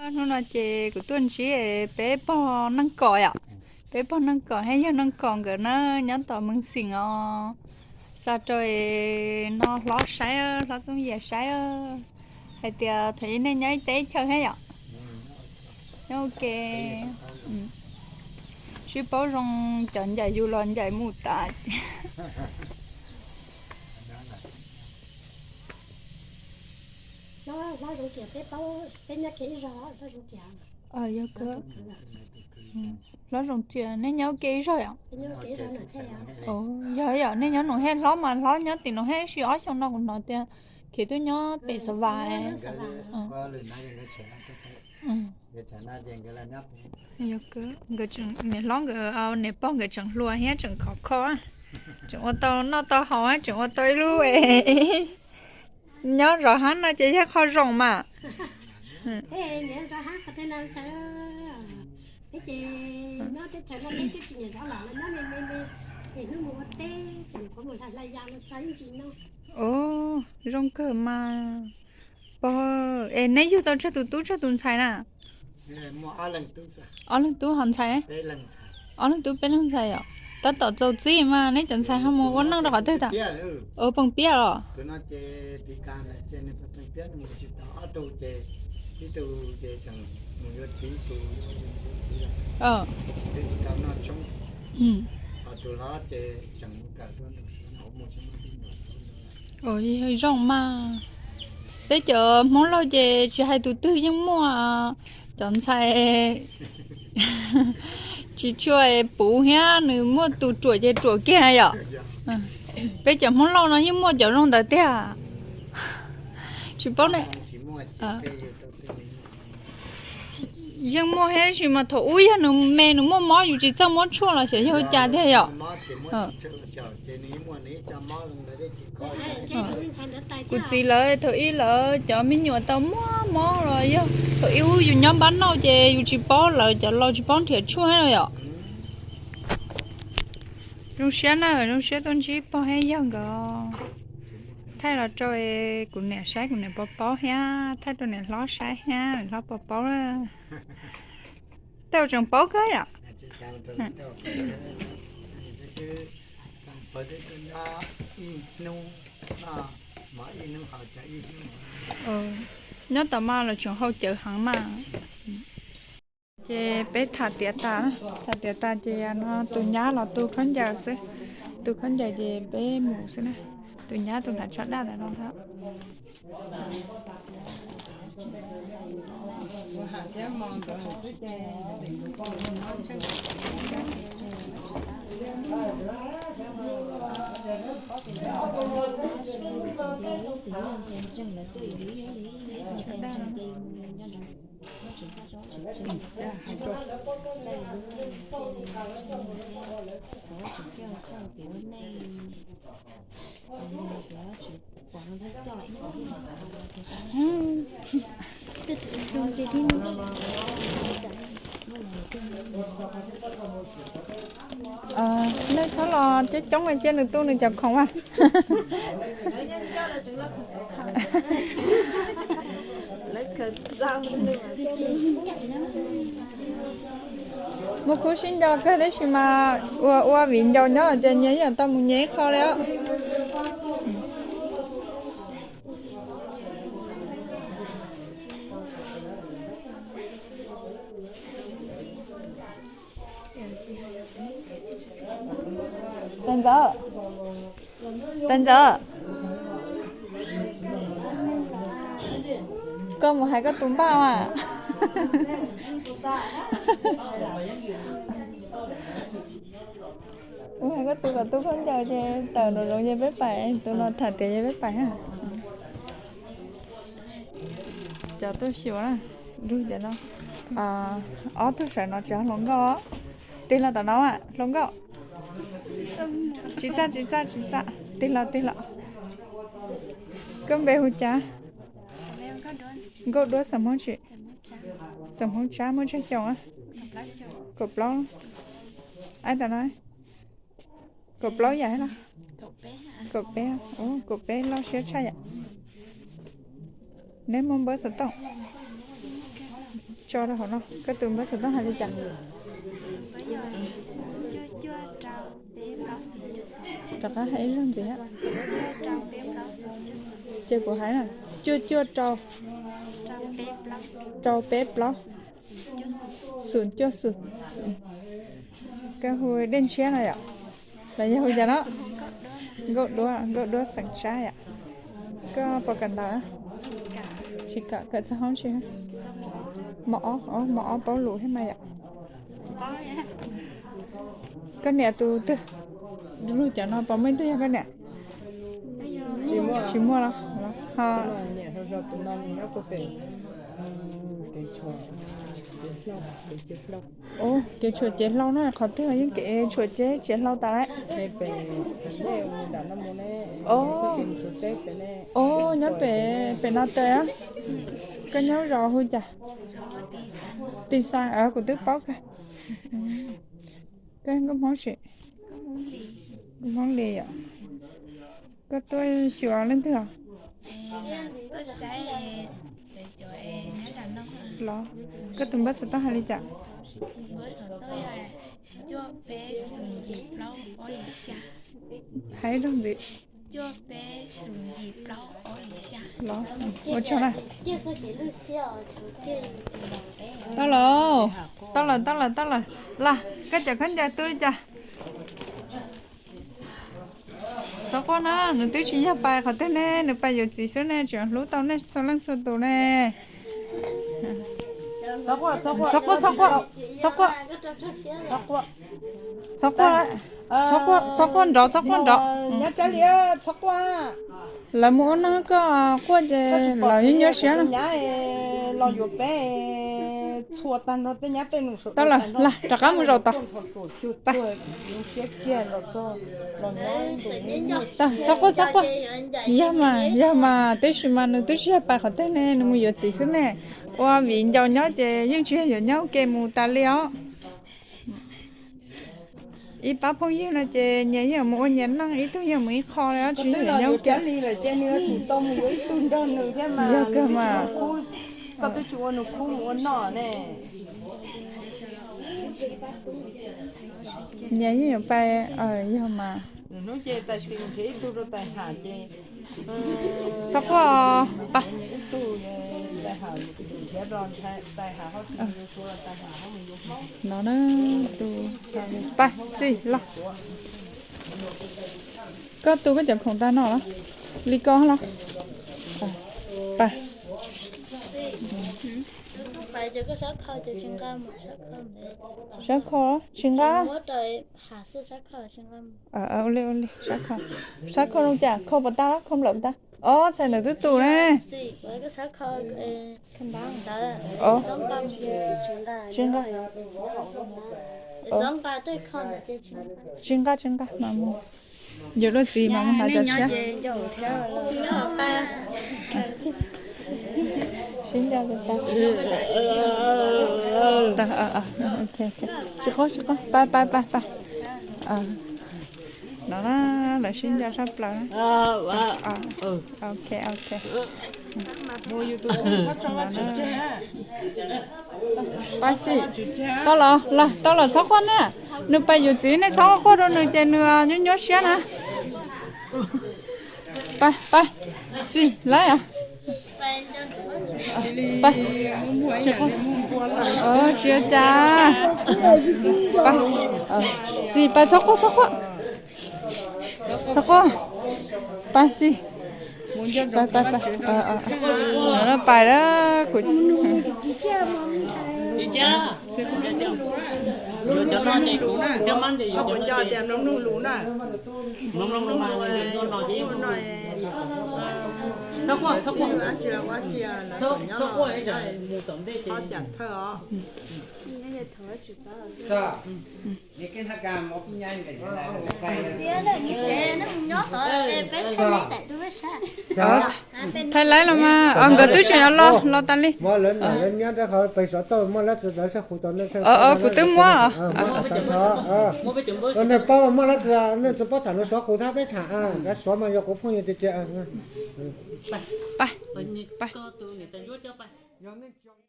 Hnub no ces kuv tuaj ntsib peb pog neej kom yom, peb pog neej kom thiab yawg neej kom nkawd na, nyob tom Meej Xeem os. Xa rau no hlob saib, hlob Txooj Yias saib hais tias thaum ub nej nyob ib teb ib chaw thiab yom? Nyob ua ke, sib paub zoo, cov ncaim yus los ncaim mus tas. Yog, hlob Zoo Riam, nej nyob ua ke ib zog yom? Yog yom, nej nyob Noom Hej, hlob mas hlob nyob tim Noom Hej ib si ob xyoo no kuv hnov tias khiav tuaj nyob pem Xav Vas. Nkawd, niam hlob nkawd, niam pog nkawd tseem hluas thiab tseem khov kho, tseem ua tau noj tau haus, tseem ua tau ib lub nyob zov hab no ces yog qhov zoo mas. Zoo kawg mas. Pog, es neb yug tau tsawg tus tub tsawg tus ntxhais na? Ob leeg tub ho ntxhais? Ob leeg tub peb leeg ntxhais yom. Tab tom txaus txib mas neb cov ntxhais ho mus ua neej rau qhov twg tas? Ua Pooj Piab los? Zoo mas. Peb cov Hmoob Lauj ces tsis hais tus twg yeej muaj cov ntxhais tsis tshua puv thiab, nws muaj tus ruam ces ruam kiag yom. Peb cov Hmoob Lauj no yeej muaj cov zoo ntawd tiag. Tsis paub ne. Yeej muaj thiab, tab sis mas thaum ub yog nws me nws muaj mob yus tsis txawj muab tshuaj los xyov yog ua cas tiag yom. Kuv txiv lawv thaum ub lawv cov me nyuam tau muaj mob los yog thaum ub yus nyob npab noj ces yus tsis paub, lawv cov laus tsis paub nrhiav tshuaj no yom. Zoo siab na, zoo siab tuaj ntsib pog thiab yawg nkawd. Thaij los rau kuv niam saib, kuv niam puas paub thiab, thaij rau niam hlob saib thiab, niam hlob puas paub. Tej zaum tseem paub kawg yom. Nyob tom mas los tseem haus cawv heev mas. Ces peb tham tiav tas, tham tiav tas ces no tus nyab los tu khaub ncaws xwb, tu khaub ncaws ces peb mus xwb na. Tus nyab tus hnav tsho daj ntawm no ntag. Nej txhob los coob coob cia nws tu nws cov khoom mas. Muaj khub sib nco kawg tab sis mas ua ua viv ncaus nyob ces nyias yeej tau mus nyias ib qho li os. Tais ntxawm, tais ntxawm, koj mus hais koj tus npaj mas. Mus hais koj tus kom tu khaub ncaws ces tawm nraum zoov ces peb pais, tus no tham tiav ces peb pais na. Cov tuaj xyuas na, lug tias no, ob tug sawv no tsis hloov nkauj. Tig los tom no, hluas nkauj. Tsis txaj, tsis txaj, tsis txaj, tig los, tig los. Koj npe hu cas? Nkauj Duab. Xam Hmoob tsi? Xam Hmoob Tsab, muaj tsawg xyoo? Kaum plaub. Aib tom no, kaum plaub yam los? Kaum peb, kaum peb loj siab tshaj yam. Neb muaj npawb xov tooj? Tso rau hauv no, koj tus npawb xov tooj hais li cas? Rov qab hais ib zaug ntxiv. Ces kuv hais na, cuaj cuaj rau, rau peb plaub, xum cuaj xum. Koj hu Dej Ntshiab no yom? Los yog hu cas no? Nkauj Duab, Nkauj Duab xeem Tsab yom? Koj puas kawm ntawv? Tsis kawm, kawm txog hoob tsi? Mos ob, mos ob paub lus thiab mas yom? Koj niam tus twg? Luag cov no puas muaj ib tug yog koj niam? Tsis muaj los ho. Kev tshuam cev hlau no qhov twg yeej kev tshuam cev hlau tas lawm. Nyob pem, pem no tes. Koj nyob zos hu cas? Tis Xas, kuv twb paub kawg. Koj nkauj Hmoob tsi? Nkauj Hmoob Lis yom. Koj tuaj xyuas leej twg os? Los, koj tus npawb xov tooj hais li cas? Hais ib zaug ntxiv. Los, ua tsaug na. Tau lawm, tau lawm, tau lawm, tau lawm. Los, koj cov khaub ncaws tu li cas? Xov Quaj na, nws twb tsis yog pais qhov twg ne, nws pais yuav txiv xwb ne, tseem hlub tau nej txhua leej txhua tus ne. Xov Quaj, Xov Quaj, Xov Quaj, Xov Quaj, Xov Quaj, Xov Quaj nrov, Xov Quaj nrov. Lawv mus ua neeg koj Quaj ces lawv nyuaj nyuaj siab no. Los yuav peb txhua tag nrho tej nyab tej nus. Tau lawm, los rov qab mus zaum tod. Xov Quaj, Xov Quaj, yog mas, yog mas, tab sis mas nws twb tsis yog pais qhov twg ne, nws mus yuav txiv xwb ne. Ua viv ncaus nyob ces yeej tsis yog yuav nyob ua ke mus tas li os. Ib pab phooj ywg no ces nyias yeej mus ua nyias neej, ib tug yeej mus ib qho li, tsis yog yuav nyob ua ke. Yog kawg mas. Nyias yeej yuav pais, yog mas. Xov Quaj, pais. No na, tus, pais Xis los. Koj tu koj cov khoom tag no los? Li ko los? Pais. Sab kho tsis nqa. Ua li, ua li, sab kho. Sab kho zoo cas, kho puas tau los, kho nplawm puas tau? Ob, txhais ntawm twb tus ne. Tsis nqa. Tsis nqa, tsis nqa, mam mus. Yuav luag txiv mam mus hnav cov tshiab. Sib nco tas. Tsis quaj, tsis quaj, pais, pais, pais, pais. No na, lawv sib nco sab plaws. Ok, ok. Pais Xis, tau los, los, tau los, txhob quaj ne. Nws pais yuav txiv, nej txhob quaj rau nws ces nws nyuaj nyuaj siab na. Pais, pais, Xis, lawm. Pais. Tsis ua cas. Pais. Xis, pais, txhob quaj, txhob quaj. Txhob quaj. Pais Xis. Pais, pais, pais. Pais lawm kuv. Thaij laib los mas, nkawd twb tseem yuav los, los tas li. Kuv twb muab. Nej paub muaj lab tsi, nej tsi paub tham no suav qus thab peb tham, kav suav mas yog kuv phooj ywg tiag tiag. Pais, pais.